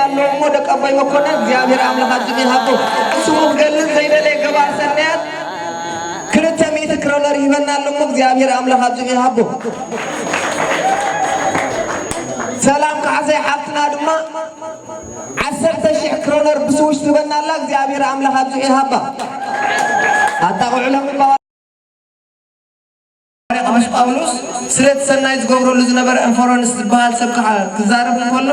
ኣሎ እሞ ደቂ ኣቦይ መኮነን እግዚኣብሔር ኣምላኽ ኣብዚሑ ይሃቦ። ስሙ ክገልጽ ዘይደለየ ገባር ሰናያት ክልተ ሚእቲ ክሮነር ይህበና ኣሎ እሞ እግዚኣብሔር ኣምላኽ ኣብዚሑ ይሃቦ። ሰላም ካሕሳይ ሓፍትና ድማ ዓሰርተ ሽሕ ክሮነር ብስውሽ ትህበና ኣላ። እግዚኣብሔር ኣምላኽ ኣብዚሑ ይሃባ። ኣጣቕዑሎም እባ። ቅዱስ ጳውሎስ ስለቲ ሰናይ ዝገብረሉ ዝነበረ እንፈሮንስ ዝበሃል ሰብ ከዓ ክዛረብ እንከሎ፣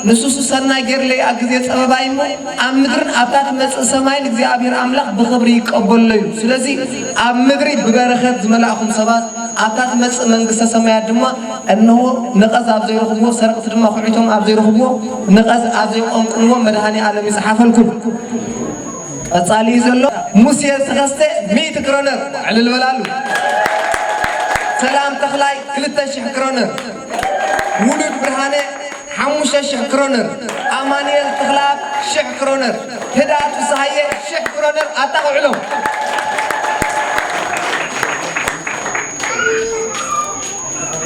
ንሱሱ ሰናይ ጌርለይ ኣብ ግዜ ጸበባይ እሞ፣ ኣብ ምድርን ኣብታ ትመጽእ ሰማይን እግዚኣብሔር ኣምላኽ ብኽብሪ ይቀበሎ እዩ። ስለዚ ኣብ ምድሪ ብበረኸት ዝመላእኹም ሰባት፣ ኣብታ ትመጽእ መንግስተ ሰማያት ድማ እንሆ ነቐዝ ኣብ ዘይረኽብዎ፣ ሰረቕቲ ድማ ኩዒቶም ኣብ ዘይረኽብዎ፣ ነቐዝ ኣብ ዘይቆንቁንዎ መድኃኔ ዓለም ይጽሓፈልኩም። ቀጻሊ እዩ ዘሎ። ሙሴ ተኸስተ ሚእቲ ክሮነር ዕልል በላሉ። ሰላም ተኽላይ ክልተ ሽሕ ክሮነር። ውሉድ ብርሃነ ሓሙሽተ ሽሕ ክሮነር። ኣማኑኤል ተኽለኣብ ሽሕ ክሮነር። ህድኣት ፍስሃየ ሽሕ ክሮነር ኣጣቕዕሎም።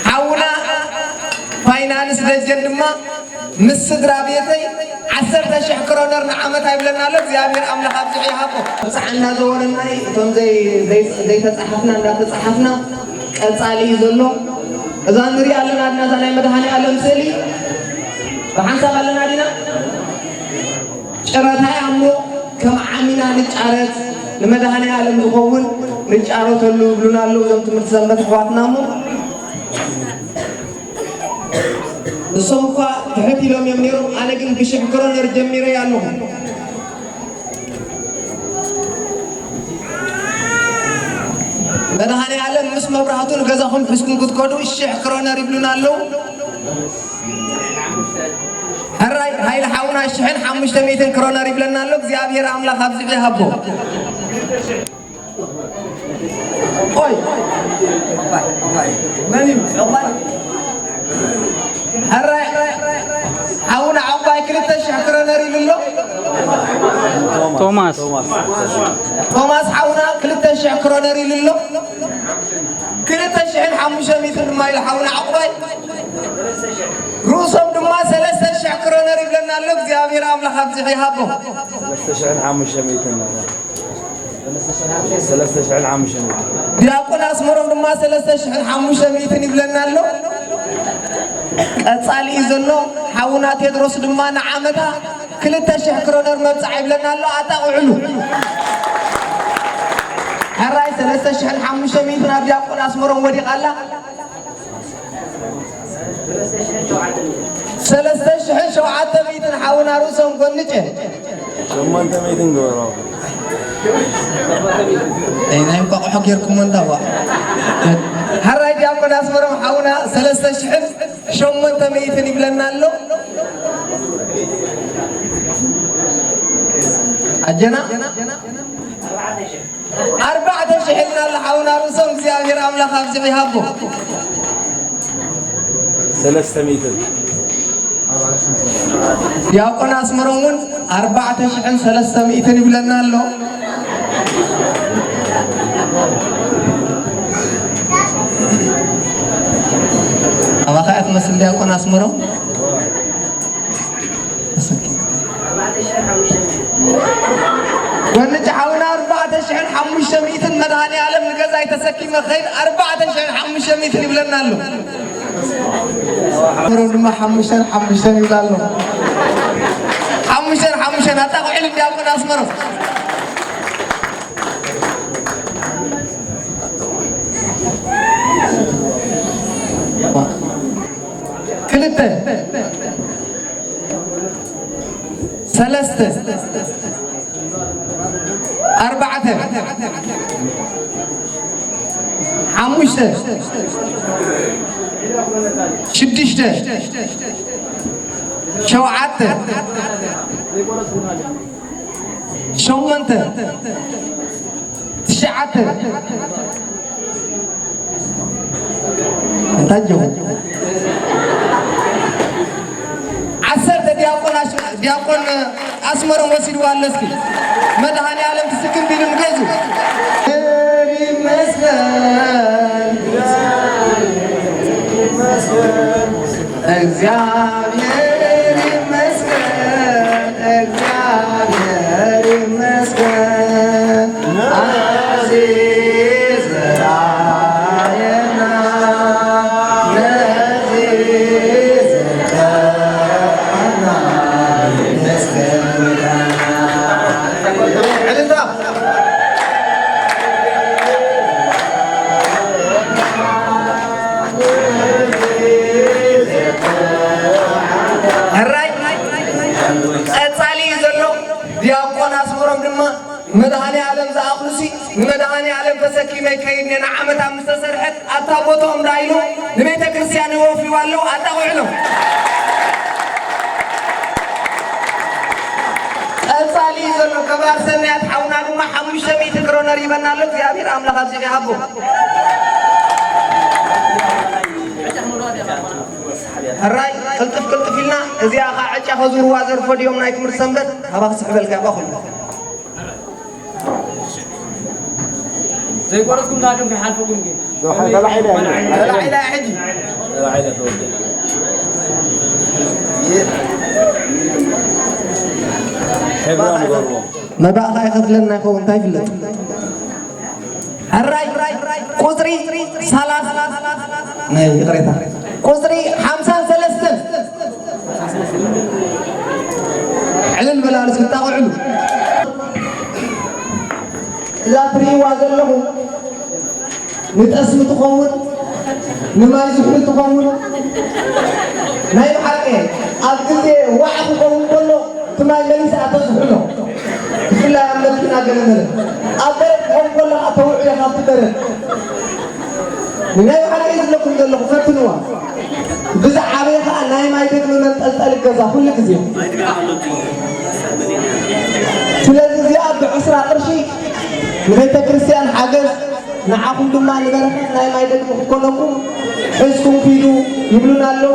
ሓውና ፋይናንስ ደጀን ድማ ምስ ስድራ ቤተይ ዓሰርተ ሽሕ ክሮነር ንዓመት ኣይብለና ኣሎ። እግዚኣብሔር ኣምላኽ ኣብዚሑ ይሃቦ። ብፅዓና ዘወረናይ እቶም ዘይ- ዘይ- ዘይተፃሓፍና እንዳተፃሓፍና ቀፃሊ እዩ ዘሎ። እዛ ንሪኣ ኣለና ድና እዛ ናይ መድሃኒ ኣለም ስእሊ ብሓንሳብ ኣለና ዲና? ጨረታ እያ እሞ ከም ዓሚና ንጫረት፣ ንመድሃኒ ኣለም ዝኸውን ንጫረተሉ ይብሉና ኣለዉ እዞም ትምህርቲ ሰንበት ኣሕዋትና። እሞ ንሶም እኳ ትሕት ኢሎም እዮም ነይሮም፣ ኣነ ግን ብሽሕ ክሮነር ጀሚረ ኣለኹ። መድሃኒ ኣለም ምስ መብራህቱ ንገዛኹም ሒዝኩም ክትከዱ ሽሕ ክሮነር ይብሉና ኣለዉ። ሕራይ ሃይለ ሓውና ሽሕን ሓሙሽተ ሚእትን ክሮነር ይብለና ኣሎ። እግዚኣብሔር ኣምላኽ ኣብዚሑ ይሃቦ። ኦይ፣ መን እዩ? ሕራይ ሓውና ዓባይ ክልተ ሽሕ ክሮነር ኢሉ ኣሎ። ቶማስ። ቶማስ ሓውና ክልተ ሽሕ ክሮነር ኢሉ ኣሎ። ክልተ ሽሕን ሓሙሽተ ሚእትን ድማ ኢሉ ሓውና ዓባይ። ርእሶም ድማ ሰለስተ ሽሕ ክሮነር ይብለና ኣሎ። እግዚኣብሔር ኣምላኽ ኣብዚሑ ይሃቦ። ሰለስተ ሽሕን ሓሙሽተ ሚእትን። ሰለስተ ሽሕን ሓሙሽተ ሚእትን። ዲያቆን ኣስመሮም ድማ ሰለስተ ሽሕን ሓሙሽተ ሚእትን ይብለና ኣሎ። ቀጻሊ እዩ ዘሎ። ሓውና ቴድሮስ ድማ ንዓመታ ክልተ ሽሕ ክሮነር መብጽዓ ይብለና ኣሎ። ኣጣቕዕሉ። ሕራይ ሰለስተ ሽሕን ሓሙሽተ ሚእትን ኣብ ዲያቆን ኣስመሮም ወዲቓ ኣላ። ሰለስተ ሽሕን ሸውዓተ ሚእትን ሓውና ርእሶም ጎንጨ። ሸሞንተ ሚእትን ግበሮ። ኣይ፣ ናይ እንቋቑሖ ጌርኩሞ እንዳዋ። ሕራይ ዲያቆን ኣስመሮም ሓውና ሰለስተ ሽሕን ሸሞንተ ሚእትን ይብለና ኣሎ። ኣጀና። ኣርባዕተ ሽሕ ኢልና ኣሎ ሓውና ርእሶም እግዚኣብሔር ኣምላኽ ኣብዚሑ ይሃቦ። ሰለስተ ሚእትን። ዲያቆን ኣስመሮም እውን ኣርባዕተ ሽሕን ሰለስተ ሚእትን ይብለና ኣሎ። ኣባኻ እያ ትመስል ዲያቆን ኣስመሮም። ጎንጭ ሓውና ኣርባዕተ ሽሕን ሓሙሽተ ሚእትን መድሃኒ ኣለም ንገዛይ ተሰኪመ ኸይድ ኣርባዕተ ሽሕን ሓሙሽተ ሚእትን ይብለና ኣሎ። ኣስመሮም ድማ ሓሙሽተን ሓሙሽተን ይብላ ኣሎ። ሓሙሽተን ሓሙሽተን ኣጣቕዕሉ ዲያቆን ኣስመሮም። ክልተ፣ ሰለስተ፣ ኣርባዕተ፣ ሓሙሽተ፣ ሽዱሽተ፣ ሸውዓተ፣ ሸሞንተ፣ ትሽዓተ፣ እንታይ ጀው? ዓሰርተ ዲያቆን ኣሽ-፣ ዲያቆን ኣስመሮም ወሲድዋ ኣሎ። እስኪ መድኃኔ ዓለም ትስክም ቢሉ ንገዙ። ይመስገን፣ ይመስገን፣ እግዚአብሔር ይመስገን። መድኃኔ ዓለም ዝኣኽሉሲ ንመድኃኔ ዓለም ተሰኪመ ይከይድ እየ። ንዓመታ ምስ ተሰርሐት ኣብታ ቦታኦም ደኣ ኢሉ ንቤተ ክርስቲያን ይወፍይዋ ኣለዉ። ኣጣቕዑሎም። ቀጻሊ ዘሎ ገባር ሰናያት ሓውና ድማ ሓሙሽተ ሚእቲ ክሮነር ይበና ኣሎ። እግዚኣብሔር ኣምላኽ ኣብዚሑ ይሃቦ። ሕራይ ቅልጥፍ ቅልጥፍ ኢልና እዚኣ ኸዓ ዕጫ ኸዙርዋ ዘርፎ ድዮም ናይ ትምህርቲ ሰንበት? ኣባ ክስሕበልካ ኣባ ኩሉ ዘይቆረጽኩም ዳግም ከይሓልፈኩም ግን ተላዒላ ሕጂ ተላዒላ ተወደ ሕብራ ንገርዎም። መባእኻ ይኸፍለና ይኸውን እንታይ ይፍለጥ? ሕራይ ቁፅሪ ሰላሳ ናይ ይቕሬታ ቁፅሪ ሓምሳን ሰለስተን ዕልል በላሉ እስኪ ጣቕዕሉ። እዛ ትርእይዋ ዘለኹም ንጠስሚ ትኸውን ንማይ ዝሑል ትኸውን ናይ ብሓቂ ኣብ ግዜ ዋዕ ክኸውን ከሎ እቲ ማይ መሊሳ ተዝሕሎ ብፍላይ ኣብ መኪና ገለ መለ ኣብ በረድ ክኸውን ከሎ ተውዕዮ ካብቲ በረድ ንናይ ብሓቂ ዝለኩም ዘለኹ ፈትንዋ ብዝዓበየ ከዓ ናይ ማይ ደግሚ መንጠልጠሊ ገዛ ኩሉ ግዜ ስለዚ እዚኣ ብዕስራ ቅርሺ ንቤተ ክርስቲያን ሓገዝ ንዓኹም ድማ ንበረኸት ናይ ማይ ደግሚ ክኮነኩም ሕዝኩም ኪዱ ይብሉና ኣለዉ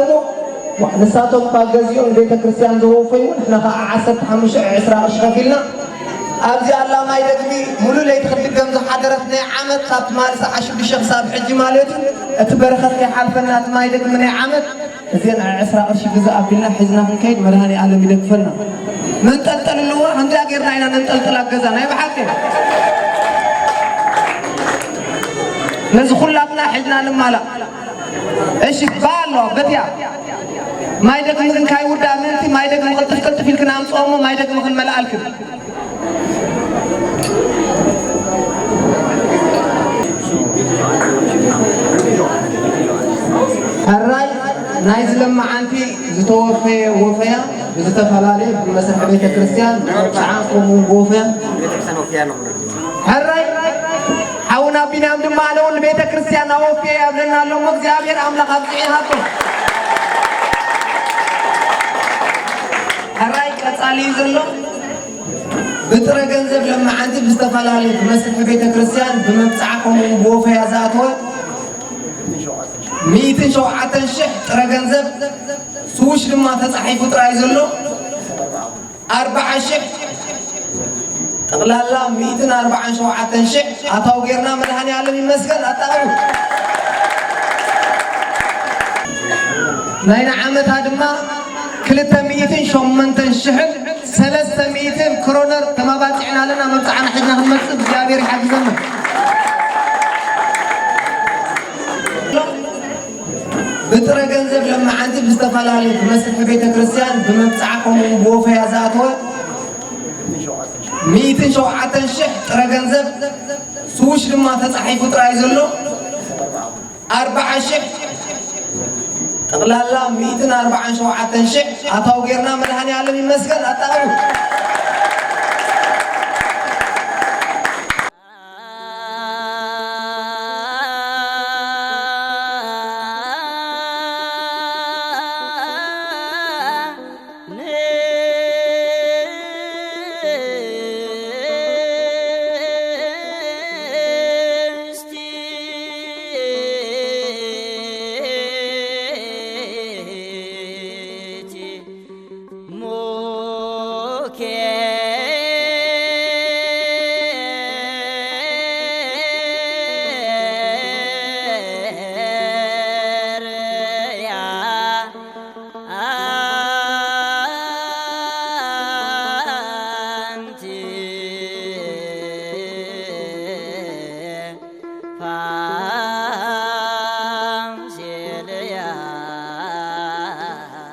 እሞ ንሳቶም እኳ ገዚኦም ንቤተ ክርስቲያን ዘወፈዩ ንሕና ከዓ ዓሰርተ ሓሙሽተ ዕስራ ቅርሺ ከፊልና ኣብዚ ኣላ ማይ ደግሚ ሙሉ ለይቲ ክትድገም ዝሓደረት ናይ ዓመት ካብ ትማሊ ሰዓ ሽዱሽተ ክሳብ ሕጂ ማለት እዩ እቲ በረኸት ከይሓልፈና እቲ ማይ ደግሚ ናይ ዓመት እዚአን ዕስራ ቅርሺ ግዛእ ኣቢልና ሒዝና ክንከይድ መድሃኔ ኣለም ይደግፈና። መንጠልጠል ኣለዋ፣ ከምዚኣ ጌርና ኢና ነንጠልጥላ ገዛ ናይ ብሓቂ። ነዚ ኩላትና ሒዝና ንማላእ። እሺ፣ ባ ኣለዋ በትያ። ማይ ደግሚ ግን ካይውዳእ ምእንቲ ማይ ደግሚ ቅልጥፍ ቅልጥፍ ኢልክን ኣምፅኦ እሞ ማይ ደግሚ ክንመልኣልክን። ሕራይ ናይዚ ለመዓንቲ ዝተወፈየ ወፈያ ብዝተፈላለየ ብመስርሒ ቤተ ክርስቲያን ብመብፅዓ ከምኡ እውን ብወፈያ ሕራይ ሓውና ቢንያም ድማ ኣነ እውን ንቤተ ክርስቲያን ኣወፍየ ያብለና ኣሎ እሞ እግዚኣብሔር ኣምላኽ ኣብፅሑ ይሃቦ። ሕራይ ቀፃሊ እዩ ዘሎ። ብጥረ ገንዘብ ለመዓንቲ ብዝተፈላለየ ብመስርሒ ቤተ ክርስቲያን ብመብፅዓ ከምኡ እውን ብወፈያ ዝኣተወ ሚእትን ሸውዓተን ሽሕ ጥረ ገንዘብ ስውሽ ድማ ተፃሒፉ ጥራይ ዘሎ ኣርብዓ ሽሕ ጠቕላላ ሚእትን ኣርብዓን ሸውዓተን ሽሕ ኣታዊ ጌርና መድሃኔ ኣለም ይመስገን ኣጣቕዑ ናይና ዓመታ ድማ ክልተ ሚእትን ሸሞንተን ሽሕን ሰለስተ ሚእትን ክሮነር ተማባፂዕና ኣለና። መብፅዓና ሒዝና ክንመፅእ እግዚኣብሔር ይሓግዘና። ብጥረ ገንዘብ ለመዓንቲ ብዝተፈላለየ ብመስርሒ ቤተ ክርስቲያን ብመብፅዓ ከምኡ ብወፈያ ዝኣተወ ሚእትን ሸውዓተን ሽሕ ጥረ ገንዘብ ስውሽ ድማ ተፃሒፉ ጥራይ ዘሎ ኣርብዓ ሽሕ ጠቕላላ ሚእትን ኣርብዓን ሸውዓተን ሽሕ ኣታዊ ጌርና መድሃኔ ኣለም ይመስገን ኣጣቕዑ።